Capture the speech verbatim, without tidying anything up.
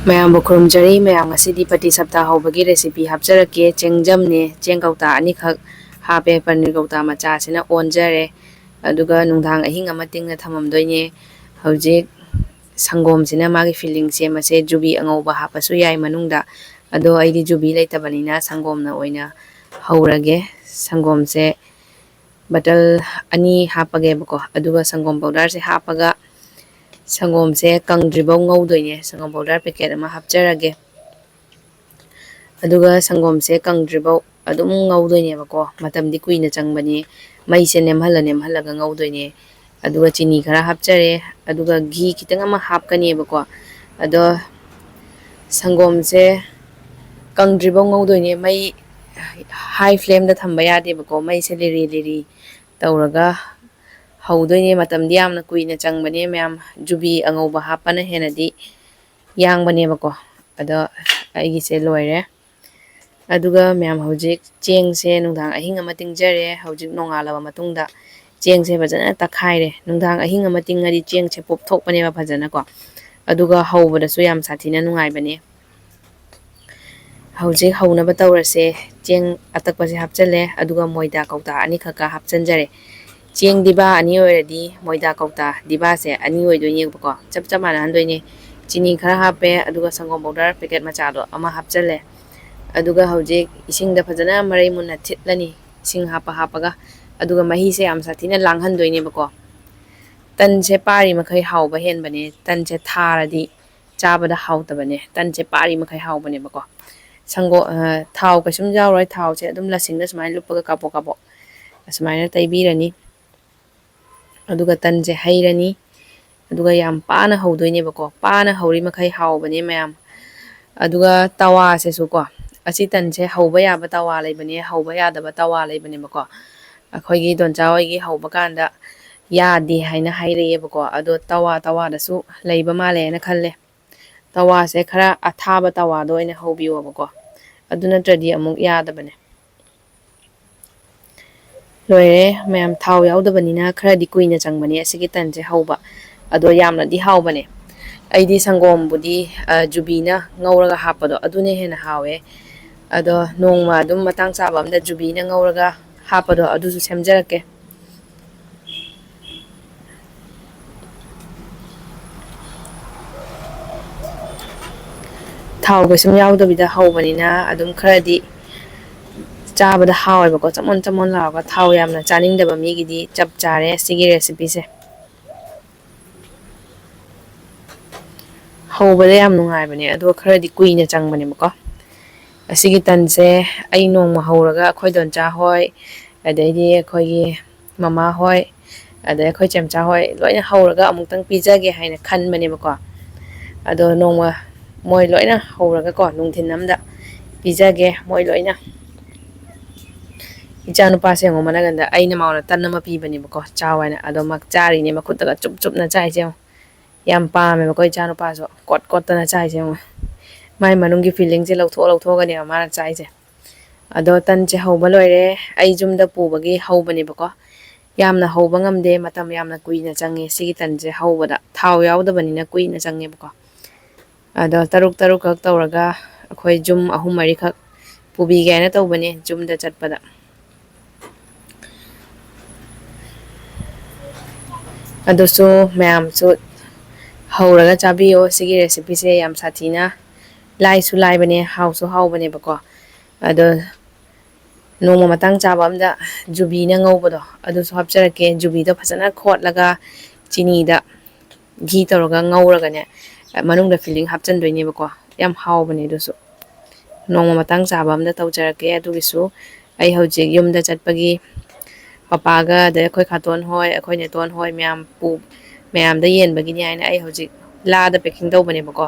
ꯃꯌꯥꯝꯕꯨ ꯈꯨꯔꯨꯝꯖꯔꯤ꯫ ꯃꯌꯥꯝ, ꯉꯁꯤꯗꯤ ꯄꯇꯤ ꯁꯞꯇꯥ ꯍꯧꯕꯒꯤ recipe ꯍꯥꯞꯆꯔꯛꯀꯦ꯫ ꯆꯦꯡꯖꯝꯅꯦ, ꯆꯦꯡ ꯀꯧꯇꯥ ꯑꯅꯤꯈꯛ ꯍꯥꯞꯄꯦ꯫ ꯄꯅꯤꯔ ꯀꯧꯇꯥ ꯃꯆꯥꯁꯤꯅ ꯑꯣꯟꯖꯔꯦ꯫ ꯑꯗꯨꯒ ꯅꯨꯡꯗꯥꯡ ꯑꯍꯤꯡ ꯑꯃ ꯇꯤꯡꯅ ꯊꯝꯃꯝꯗꯣꯏꯅꯦ꯫ ꯍꯧꯖꯤꯛ ꯁꯪꯒꯣꯝꯁꯤꯅ ꯃꯥꯒꯤ filling ꯁꯦꯝꯃꯁꯦ꯫ ꯖꯨꯕꯤ ꯑꯉꯧꯕ ꯍꯥꯞꯄꯁꯨ ꯌꯥꯏ ꯃꯅꯨꯡꯗ, ꯑꯗꯣ ꯑꯩꯗꯤ ꯖꯨꯕꯤ ꯂꯩꯇꯕꯅꯤꯅ ꯁꯪꯒꯣꯝꯅ ꯑꯣꯏꯅ ꯍꯧꯔꯒꯦ꯫ ꯁꯪꯒꯣꯝꯁꯦ bottle ꯑꯅꯤ ꯍꯥꯞꯄꯒꯦꯕꯀꯣ, ꯑꯗꯨꯒ ꯁꯪꯒꯣꯝ powder ꯁꯦ ꯍꯥꯞꯄꯒ ꯁꯪꯒꯣꯝꯁꯦ ꯀꯪꯗ꯭ꯔꯤꯐꯥꯎ ꯉꯧꯗꯣꯏꯅꯦ꯫ ꯁꯪꯒꯣꯝ powder packet ꯑꯃ ꯍꯥꯞꯆꯔꯒꯦ꯫ ꯑꯗꯨꯒ ꯁꯪꯒꯣꯝꯁꯦ ꯀꯪꯗ꯭ꯔꯤꯐꯥꯎ ꯑꯗꯨꯝ ꯉꯧꯗꯣꯏꯅꯦꯕꯀꯣ꯫ ꯃꯇꯝꯗꯤ ꯀꯨꯏꯅ ꯆꯪꯕꯅꯤ꯫ ꯃꯩꯁꯦ ꯅꯦꯝꯍꯜꯂ ꯅꯦꯝꯍꯜꯂꯒ ꯉꯧꯗꯣꯏꯅꯦ꯫ ꯑꯗꯨꯒ ꯆꯤꯅꯤ ꯈꯔ ꯍꯥꯞꯆꯔꯦ꯫ ꯑꯗꯨꯒ ꯘꯤ ꯈꯤꯇꯪ ꯑꯃ ꯍꯥꯞꯀꯅꯦꯕꯀꯣ꯫ ꯑꯗꯣ ꯁꯪꯒꯣꯝꯁꯦ ꯀꯪꯗ꯭ꯔꯤꯐꯥꯎ ꯉꯧꯗꯣꯏꯅꯦ꯫ ꯃꯩ high flame ꯗ ꯊꯝꯕ ꯌꯥꯗꯦꯕꯀꯣ꯫ ꯃꯩꯁꯦ ꯂꯤꯔꯤ ꯂꯤꯔꯤ ꯇꯧꯔꯒ ꯍꯧꯗꯣꯏꯅꯦ꯫ ꯃꯇꯝꯗꯤ ꯌꯥꯝꯅ ꯀꯨꯏꯅ ꯆꯪꯕꯅꯦ ꯃꯌꯥꯝ꯫ ꯖꯨꯕꯤ ꯑꯉꯧꯕ ꯍꯥꯞꯄꯅ ꯍꯦꯟꯅꯗꯤ ꯌꯥꯡꯕꯅꯦꯕꯀꯣ꯫ ꯑꯗꯣ ꯑꯩꯒꯤꯁꯦ ꯂꯣꯏꯔꯦ꯫ ꯑꯗꯨꯒ ꯃꯌꯥꯝ, ꯍꯧꯖꯤꯛ ꯆꯦꯡꯁꯦ ꯅꯨꯡꯗꯥꯡ ꯑꯍꯤꯡ ꯑꯃ ꯇꯤꯡꯖꯔꯦ꯫ ꯍꯧꯖꯤꯛ ꯅꯣꯡꯉꯥꯜꯂꯕ ꯃꯇꯨꯡꯗ ꯆꯦꯡꯁꯦ ꯐꯖꯅ ꯇꯛꯈꯥꯏꯔꯦ꯫ ꯅꯨꯡꯗꯥꯡ ꯑꯍꯤꯡ ꯑꯃ ꯇꯤꯡꯉꯗꯤ ꯆꯦꯡꯁꯦ ꯄꯣꯞꯊꯣꯛꯄꯅꯦꯕ ꯐꯖꯅꯀꯣ꯫ ꯑꯗꯨꯒ ꯍꯧꯕꯗꯁꯨ ꯌꯥꯝ ꯁꯥꯊꯤꯅ ꯅꯨꯡꯉꯥꯏꯕꯅꯦ꯫ ꯍꯧꯖꯤꯛ ꯍꯧꯅꯕ ꯇꯧꯔꯁꯦ꯫ ꯆꯦꯡ ꯑꯇꯛꯄꯁꯦ ꯍꯥꯞꯆꯜꯂꯦ, ꯑꯗꯨꯒ ꯃꯣꯏꯗꯥ ꯀꯧꯇꯥ ꯑꯅꯤꯈꯛꯀ ꯍꯥꯞꯆꯟꯖꯔꯦ꯫ ꯆꯦꯡ ꯗꯤꯕꯥ ꯑꯅꯤ ꯑꯣꯏꯔꯗꯤ ꯃꯣꯏꯗꯥ ꯀꯧꯇꯥ ꯗꯤꯕꯥꯁꯦ ꯑꯅꯤ ꯑꯣꯏꯗꯣꯏꯅꯦꯕꯀꯣ, ꯆꯞ ꯆꯞ ꯃꯥꯟꯅꯍꯟꯗꯣꯏꯅꯦ꯫ ꯆꯤꯅꯤ ꯈꯔ ꯍꯥꯞꯄꯦ, ꯑꯗꯨꯒ ꯁꯪꯒꯣꯝ powder packet ꯃꯆꯥꯗꯣ ꯑꯃ ꯍꯥꯞꯆꯜꯂꯦ꯫ ꯑꯗꯨꯒ ꯍꯧꯖꯤꯛ ꯏꯁꯤꯡꯗ ꯐꯖꯅ ꯃꯔꯩ ꯃꯨꯟꯅ ꯊꯤꯠꯂꯅꯤ, ꯏꯁꯤꯡ ꯍꯥꯞꯄ ꯍꯥꯞꯄꯒ꯫ ꯑꯗꯨꯒ ꯃꯍꯤꯁꯦ ꯌꯥꯝ ꯁꯥꯊꯤꯅ ꯂꯥꯡꯍꯟꯗꯣꯏꯅꯦꯕꯀꯣ꯫ ꯇꯟꯁꯦ ꯄꯥꯔꯤ ꯃꯈꯩ ꯍꯥꯎꯕ ꯍꯦꯟꯕꯅꯦ꯫ ꯇꯟꯁꯦ ꯊꯥꯔꯗꯤ ꯆꯥꯕꯗ ꯍꯥꯎꯇꯕꯅꯦ꯫ ꯇꯟꯁꯦ ꯄꯥꯔꯤ ꯃꯈꯩ ꯍꯥꯎꯕꯅꯦꯕꯀꯣ꯫ ꯁꯪꯒꯣ-, ꯑ, ꯊꯥꯎ ꯀꯩꯁꯨꯝ ꯌꯥꯎꯔꯣꯏ꯫ ꯊꯥꯎꯁꯦ ꯑꯗꯨꯝ ꯂꯁꯤꯡꯗ ꯁꯨꯃꯥꯏꯅ ꯂꯨꯞꯄꯒ ꯀꯥꯕꯣꯛ ꯀꯥꯕꯣꯛ ꯑꯁꯨꯃꯥꯏꯅ ꯇꯩꯕꯤꯔꯅꯤ꯫ ꯑꯗꯨꯒ ꯇꯟꯁꯦ ꯍꯩꯔꯅꯤ꯫ ꯑꯗꯨꯒ ꯌꯥꯝ ꯄꯥꯅ ꯍꯧꯗꯣꯏꯅꯦꯕꯀꯣ꯫ ꯄꯥꯅ ꯍꯧꯔꯤ ꯃꯈꯩ ꯍꯥꯎꯕꯅꯦ ꯃꯌꯥꯝ꯫ ꯑꯗꯨꯒ ꯇꯋꯥꯁꯤꯁꯨꯀꯣ, ꯑꯁꯤ ꯇꯟꯁꯦ ꯍꯧꯕ ꯌꯥꯕ ꯇꯋꯥ ꯂꯩꯕꯅꯦ, ꯍꯧꯕ ꯌꯥꯗꯕ ꯇꯋꯥ ꯂꯩꯕꯅꯦꯕꯀꯣ꯫ ꯑꯩꯈꯣꯏꯒꯤ ꯗꯣꯟꯆꯥ ꯍꯣꯏꯒꯤ ꯍꯧꯕ ꯀꯥꯟꯗ ꯌꯥꯗꯦ ꯍꯥꯏꯅ ꯍꯥꯏꯔꯛꯑꯦꯕꯀꯣ꯫ ꯑꯗꯣ ꯇꯋꯥ, ꯇꯋꯥꯗꯁꯨ ꯂꯩꯕ ꯃꯥꯜꯂꯦꯅ ꯈꯜꯂꯦ꯫ ꯇꯋꯥꯁꯦ ꯈꯔ ꯑꯊꯥꯕ ꯇꯋꯥꯗ ꯑꯣꯏꯅ ꯍꯧꯕꯤꯌꯣꯕꯀꯣ, ꯑꯗꯨ ꯅꯠꯇ꯭ꯔꯗꯤ ꯑꯃꯨꯛ ꯌꯥꯗꯕꯅꯦ꯫ ꯂꯣꯏꯔꯦ ꯃꯌꯥꯝ, ꯊꯥꯎ ꯌꯥꯎꯗꯕꯅꯤꯅ ꯈꯔꯗꯤ ꯀꯨꯏꯅ ꯆꯪꯕꯅꯦ ꯑꯁꯤꯒꯤ ꯇꯟꯁꯦ ꯍꯧꯕ, ꯑꯗꯣ ꯌꯥꯝꯅꯗꯤ ꯍꯥꯎꯕꯅꯦ꯫ ꯑꯩꯗꯤ ꯁꯪꯒꯣꯝꯕꯨꯗꯤ, ꯑ, ꯖꯨꯕꯤꯅ ꯉꯧꯔꯒ ꯍꯥꯞꯄꯗꯣ ꯑꯗꯨꯅ ꯍꯦꯟꯅ ꯍꯥꯎꯋꯦ꯫ ꯑꯗꯣ ꯅꯣꯡꯃ ꯑꯗꯨꯝ ꯃꯇꯥꯡ ꯆꯥꯕ ꯑꯝꯗ ꯖꯨꯕꯤꯅ ꯉꯧꯔꯒ ꯍꯥꯞꯄꯗꯣ ꯑꯗꯨꯁꯨ ꯁꯦꯝꯖꯔꯛꯀꯦ꯫ ꯊꯥꯎ ꯀꯩꯁꯨꯝ ꯌꯥꯎꯗꯕꯤꯗ ꯍꯧꯕꯅꯤꯅ ꯑꯗꯨꯝ ꯈꯔꯗꯤ ꯆꯥꯕꯗ ꯍꯥꯎꯋꯦꯕꯀꯣ꯫ ꯆꯃꯣꯟ ꯆꯃꯣꯟ ꯂꯥꯎꯔꯒ ꯊꯥꯎ ꯌꯥꯝꯅ ꯆꯥꯅꯤꯡꯗꯕ ꯃꯤꯒꯤꯗꯤ ꯆꯞ ꯆꯥꯔꯦ ꯁꯤꯒꯤ recipeꯁꯦ꯫ ꯍꯧꯕꯗ ꯌꯥꯝ ꯅꯨꯡꯉꯥꯏꯕꯅꯦ, ꯑꯗꯨꯒ ꯈꯔꯗꯤ ꯀꯨꯏꯅ ꯆꯪꯕꯅꯦꯕꯀꯣ꯫ ꯑꯁꯤꯒꯤ ꯇꯟꯁꯦ ꯑꯩ ꯅꯣꯡꯃ ꯍꯧꯔꯒ ꯑꯩꯈꯣꯏ ꯗꯣꯟꯆꯥ ꯍꯣꯏ, ꯑꯗꯩꯗꯤ ꯑꯩꯈꯣꯏꯒꯤ ꯃꯃꯥ ꯍꯣꯏ, ꯑꯗꯩ ꯑꯩꯈꯣꯏ ꯆꯦꯝꯆꯥ ꯍꯣꯏ ꯂꯣꯏꯅ ꯍꯧꯔꯒ ꯑꯃꯨꯛꯇꯪ ꯄꯤꯖꯒꯦ ꯍꯥꯏꯅ ꯈꯟꯕꯅꯦꯕꯀꯣ꯫ ꯑꯗꯣ ꯅꯣꯡꯃ ꯃꯣꯏ ꯂꯣꯏꯅ ꯍꯧꯔꯒꯀꯣ, ꯅꯨꯡꯊꯤꯟ ꯑꯃꯗ ꯄꯤꯖꯒꯦ ꯃꯣꯏ ꯂꯣꯏꯅ꯫ ꯏꯆꯥ ꯅꯨꯄꯥꯁꯦ ꯌꯦꯡꯉꯣ, ꯃꯅꯒꯟꯗ ꯑꯩꯅ ꯃꯉꯣꯟꯗ ꯇꯟ ꯑꯃ ꯄꯤꯕꯅꯦꯕꯀꯣ, ꯆꯥꯎ ꯍꯥꯏꯅ꯫ ꯑꯗꯣ ꯃꯥ ꯆꯥꯔꯤꯅꯦ, ꯃꯈꯨꯠꯇꯒ ꯆꯨꯞ ꯆꯨꯞꯅ ꯆꯥꯏꯁꯦ ꯌꯦꯡꯉꯣ꯫ ꯌꯥꯝ ꯄꯥꯝꯃꯦꯕꯀꯣ ꯏꯆꯥ ꯅꯨꯄꯥꯁꯨ, ꯀꯣꯠ ꯀꯣꯠꯇꯅ ꯆꯥꯏꯁꯦ ꯌꯦꯡꯉꯣ꯫ ꯃꯥꯏ ꯃꯅꯨꯡꯒꯤ feelingꯁꯦ ꯂꯧꯊꯣꯛ ꯂꯧꯊꯣꯛꯑꯒꯅꯦꯕ ꯃꯥꯅ ꯆꯥꯏꯁꯦ꯫ ꯑꯗꯣ ꯇꯟꯁꯦ ꯍꯧꯕ ꯂꯣꯏꯔꯦ꯫ ꯑꯩ ꯌꯨꯝꯗ ꯄꯨꯕꯒꯤ ꯍꯧꯕꯅꯦꯕꯀꯣ꯫ ꯌꯥꯝꯅ ꯍꯧꯕ ꯉꯝꯗꯦ, ꯃꯇꯝ ꯌꯥꯝꯅ ꯀꯨꯏꯅ ꯆꯪꯉꯦ ꯁꯤꯒꯤ ꯇꯟꯁꯦ ꯍꯧꯕꯗ꯫ ꯊꯥꯎ ꯌꯥꯎꯗꯕꯅꯤꯅ ꯀꯨꯏꯅ ꯆꯪꯉꯦꯕꯀꯣ꯫ ꯑꯗꯣ ꯇꯔꯨꯛ ꯇꯔꯨꯛꯈꯛ ꯇꯧꯔꯒ ꯑꯩꯈꯣꯏ ꯖꯨꯝ ꯑꯍꯨꯝ ꯃꯔꯤꯈꯛ ꯄꯨꯕꯤꯒꯦ ꯍꯥꯏꯅ ꯇꯧꯕꯅꯦ ꯌꯨꯝꯗ ꯆꯠꯄꯗ꯫ ꯑꯗꯨꯁꯨ ꯃꯌꯥꯝꯁꯨ ꯍꯧꯔꯒ ꯆꯥꯕꯤꯌꯣ꯫ ꯁꯤꯒꯤ recipeꯁꯦ ꯌꯥꯝ ꯁꯥꯊꯤꯅ ꯂꯥꯏꯁꯨ ꯂꯥꯏꯕꯅꯦ, ꯍꯥꯎꯁꯨ ꯍꯥꯎꯕꯅꯦꯕꯀꯣ꯫ ꯑꯗꯣ ꯅꯣꯡꯃ ꯃꯇꯥꯡ ꯆꯥꯕ ꯑꯝꯗ ꯖꯨꯕꯤꯅ ꯉꯧꯕꯗꯣ ꯑꯗꯨꯁꯨ ꯍꯥꯞꯆꯔꯛꯀꯦ꯫ ꯖꯨꯕꯤꯗꯣ ꯐꯖꯅ ꯈꯣꯠꯂꯒ ꯆꯤꯅꯤꯗ ꯘꯤ ꯇꯧꯔꯒ ꯉꯧꯔꯒꯅꯦ, ꯃꯅꯨꯡꯗ filling ꯍꯥꯞꯆꯤꯟꯗꯣꯏꯅꯦꯕꯀꯣ꯫ ꯌꯥꯝ ꯍꯥꯎꯕꯅꯦ ꯑꯗꯨꯁꯨ꯫ ꯅꯣꯡꯃ ꯃꯇꯥꯡ ꯆꯥꯕ ꯑꯝꯗ ꯇꯧꯖꯔꯛꯀꯦ꯫ ꯑꯗꯨꯒꯤꯁꯨ ꯑꯩ ꯍꯧꯖꯤꯛ ꯌꯨꯝꯗ ꯆꯠꯄꯒꯤ ꯄꯄꯥꯒ, ꯑꯗꯩ ꯑꯩꯈꯣꯏ ꯈꯥꯇꯣꯟ ꯍꯣꯏ, ꯑꯩꯈꯣꯏ ꯅꯦꯇꯣꯟ ꯍꯣꯏ ꯃꯌꯥꯝ ꯄꯨ-, ꯃꯌꯥꯝꯗ ꯌꯦꯟꯕꯒꯤꯅꯤ ꯍꯥꯏꯅ ꯑꯩ ꯍꯧꯖꯤꯛ ꯂꯥꯗ packing ꯇꯧꯕꯅꯦꯕꯀꯣ꯫